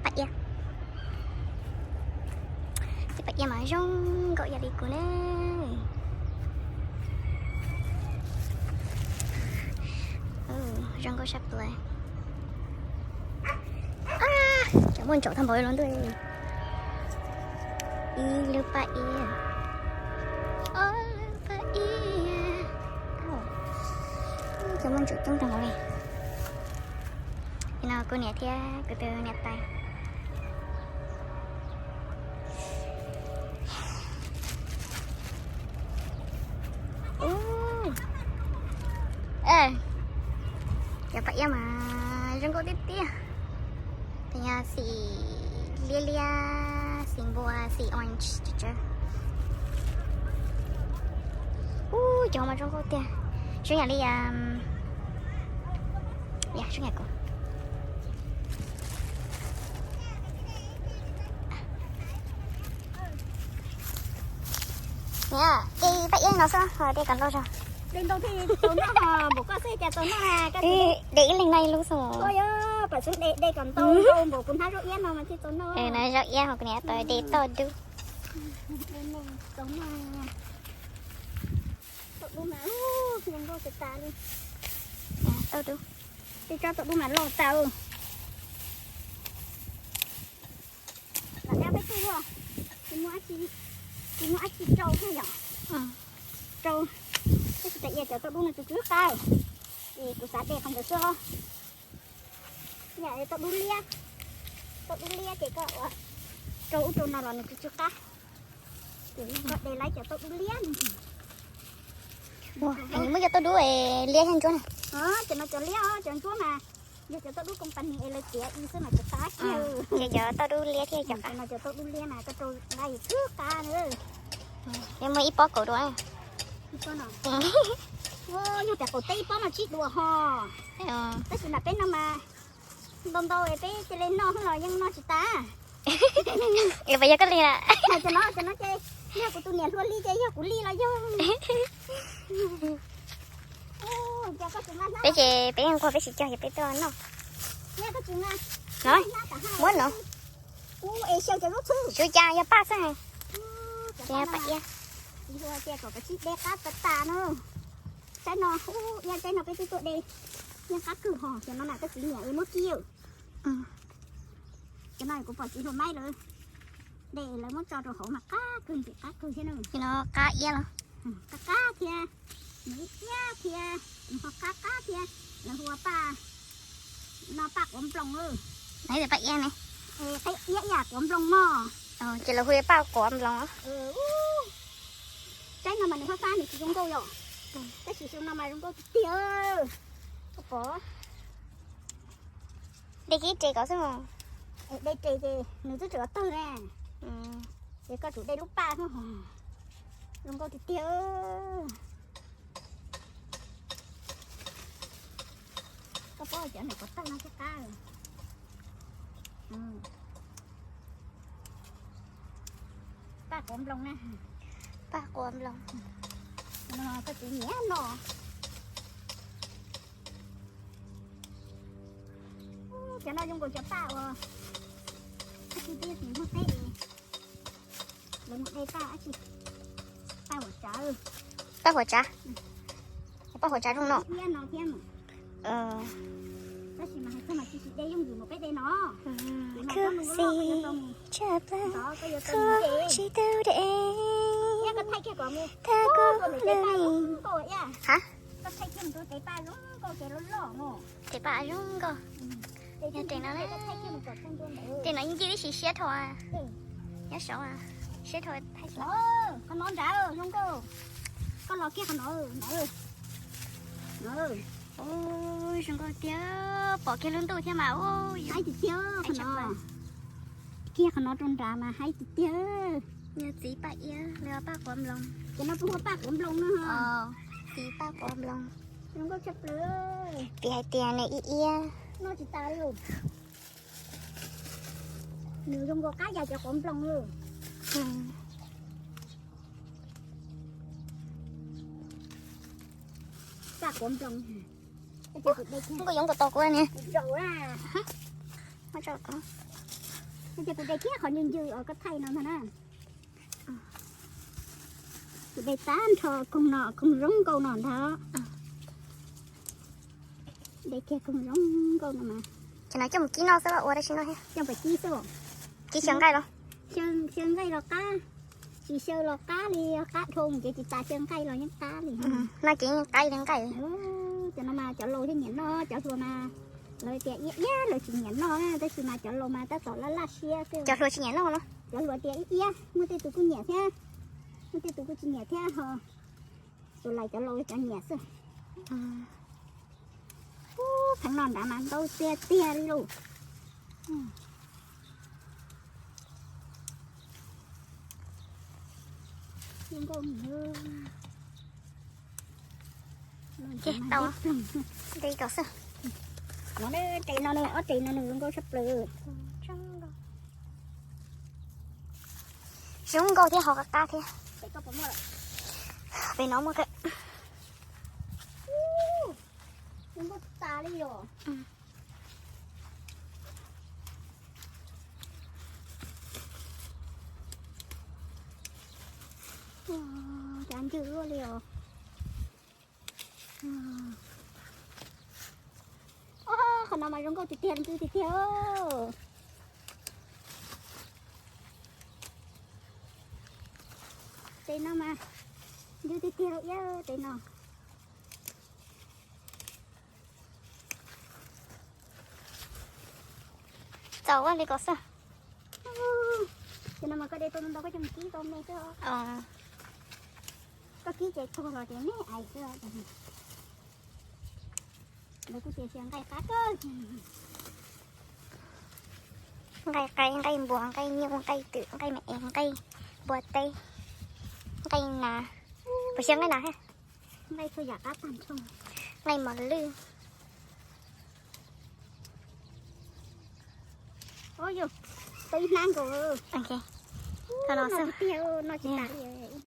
Paj iab, paj iab mas zoo nkauj ib yam li kuv ne. Zoo nkauj saj plaws. Cov muaj ntsaum tag npaum li los ntuj. Ib lub paj iab, ob lub paj iab, cov muaj ntsaum coob tag npaum li. Nim no kuv niam thiab kuv tus niam tais. Cov paj iab mas zoo nkauj tiag tiag. Tes yog xim liab liab, xim npua, xim orange tsawv tsawv. Ub, cov mas zoo nkauj tiag. Zoo yam li, yog zoo yam kuv. Niam, de paj iab no xwb, de kom ntau zog. De ntau thiaj tau noj, npaum koj xwb cas tau noj. De ib leeg no ib lub xwb. Pam xwb de kom ntau, ntau npaum kuv hnab zaub iab no mas thiaj tau noj. Zaub iab ho kuv niam tau de toj dub. Tau noj. Toj dub mas zoo nkauj tas tas li. Toj dub. Tej tsob toj dub mas loj tas. Lam dab peb tug, tsis muaj, tsis muaj dab tsi rau thiab yom. Rau, tab sis tas ia cov toj dub no tsuas tsw qab, es kuv xav de qhov ntawd xwb os. Yam toj dub liab, toj dub liab ces koj ua rau ub rau no los nws tsw tsw qab. Ces koj de lawv cov toj dub liab no. Muab cov toj dub liab thiab ntsuab na. Cov no cov liab, cov ntsuab mas yog cov toj dub company es lawv tiav ib xwb mas cov qab kiag. Ces cov toj dub liab thiab cov qab. Cov toj dub liab mas koj rau lawv tsw qab na. Muaj ib pob kaum dua. Yog tias qaum teb ib pob no tsib dua ho. Tab sis nram peb no mas ntau ntau es peb cia li noj xwb los yeej noj tsis tas. Yog koj li na. Cov no, cov no ces yog kuv tus niam hluas li ces yog kuv li los yog. Peb ces peb nquag peb tsis cog ces peb tuaj noj. Muab no. Ub, es xyaw cov zaub txhwb. Tsuav cas yog paj xwb. Paj iab. Tsis hluas tias kom kav tsij de qab tas tas na. Tsaib no, ub, iab tsaib no peb twb tuaj de. Yeej qab kawg ho, cov no mas koj txiv niam es muab kib. Cov no kuv pom txiv hluas Maib lawv de lawv muab tso rau hauv mas qab kawg, ntxim qab kawg thiab na. Cov no qab iab los? Qab qab thiab, nws iab thiab, nws ho qab qab thiab, lawv hu ua paj, no paj quav nploos. Paj iab ne? Qab iab yam quav nploos no. Ces lawv hu paj quav nploos. Tsaib no mas nws fab fab nws tsis zoo nkauj yom. Tab sis xyoo no mas zoo nkauj tiag tiag. Koj pom. De kiag ib re kom xwb mas. De re ces nws twb tseem tawg ne. Ces koj tsum de lub paj xwb. Zoo nkauj tiag tiag. Koj pom cov niam pov tawg no thiaj qab. Paj quav nploos na. Paj quav nploos. Koj txiv nyiam no. Cov no zoo nkaus cov paj uas dab tsi peb tsis muaj teb es lawv mus de paj dab tsi, paj huam tsav. Paj huam tsav. Paj huam tsav zoo no. Iab no thiab. Tab sis mas hais txog mas tsis tsis de yooj yim mus peb de no. Khuv xim tshaj plaws, khuv tsis tau de. Thab kuv lwj li. Ha? Tes paj zoo nkauj. Yog tes no, tes no ncig tib si siab dhau. Nyob saud siab dhau. Qhov no nrad zoo nkauj. Koj los kiag qhov no. Zoo nkauj tiag, pom kiag lub ntuj thiab mas. Haib tiag tiag qhov no. Kiag qhov no rau nrad mas haib tiag tiag. Yog txiv paj iab, paj quav nploos. Ces no kuj hu paj quav nploos no. Txiv paj quav nploos. Zoo nkauj tshaj plaws. Piv hais tias nws ib iab. Noj tsis tas li. Nws zoo nkaus qab yam cov quav nploos li. Paj quav nploos. Nkauj yoov nkaus tos kuv ne. Ces kuv de kiag qhov ncw ncw uas koj thaij no ntag na. Kuv de tag nrho koog no, koog zoo nkauj no ntag. De kiag koog zoo nkauj no mas. Ces no coj mus kib noj xwb los ua dab tsi noj thiab? Coj mus kib xwb. Kib xyaw nqaij los? Xyaw nqaij los qab, tsis xyaw los qab li, qab dhau ces tsis tas, xyaw nqaij los yeej qab li. No ces yeej qab li nqaij. Cov no mas cov laus thiaj nyiam noj, cov hluas mas lawv tias iab iab lawv tsis nyiam noj, tab sis mas cov laus mas tab tom laj laj siab xwb. Cov hluas tsis nyiam noj los? Cov hluas tias iab iab, muaj tej tus kuj nyiam thiab, muaj tej tus kuj tsis nyiam thiab ho. Tus lais cov laus cov nyiam xwb. Ub, pheev no nrad mas ntau tiag tiag li lauj. Ces tau de kom xwb. Tes no, ob tes no nws zoo nkauj tshaj plaws. Zoo nkauj thiab ho qab qab thiab. Pem no muaj. Zoo nkauj tas li os. Cas ncw luaj li os. Qhov no mas zoo nkauj tiag tiag, ncw tiag tiag. Tes no mas ncw tiag tiag li tes no. Txaus li kom xwb. Ces no mas koj de tau ntau koj coj mus kib tau me xwb. Koj kib ces tuag los ces me ais xwb. Lawv kuj tias nqaij qab kawg. Nqaij qaib, nqaij npua, nqaij nyuj, nqaij twm, nqaij me es, nqaij npua teb, nqaij nas. Puas xyaw nqaij nas thiab? Nqaij txhua yam qab tag nrho. Nqaij mos lwj. Tau ib hnab nkaus. Qhov no xwb tiag, noj tsis tas li.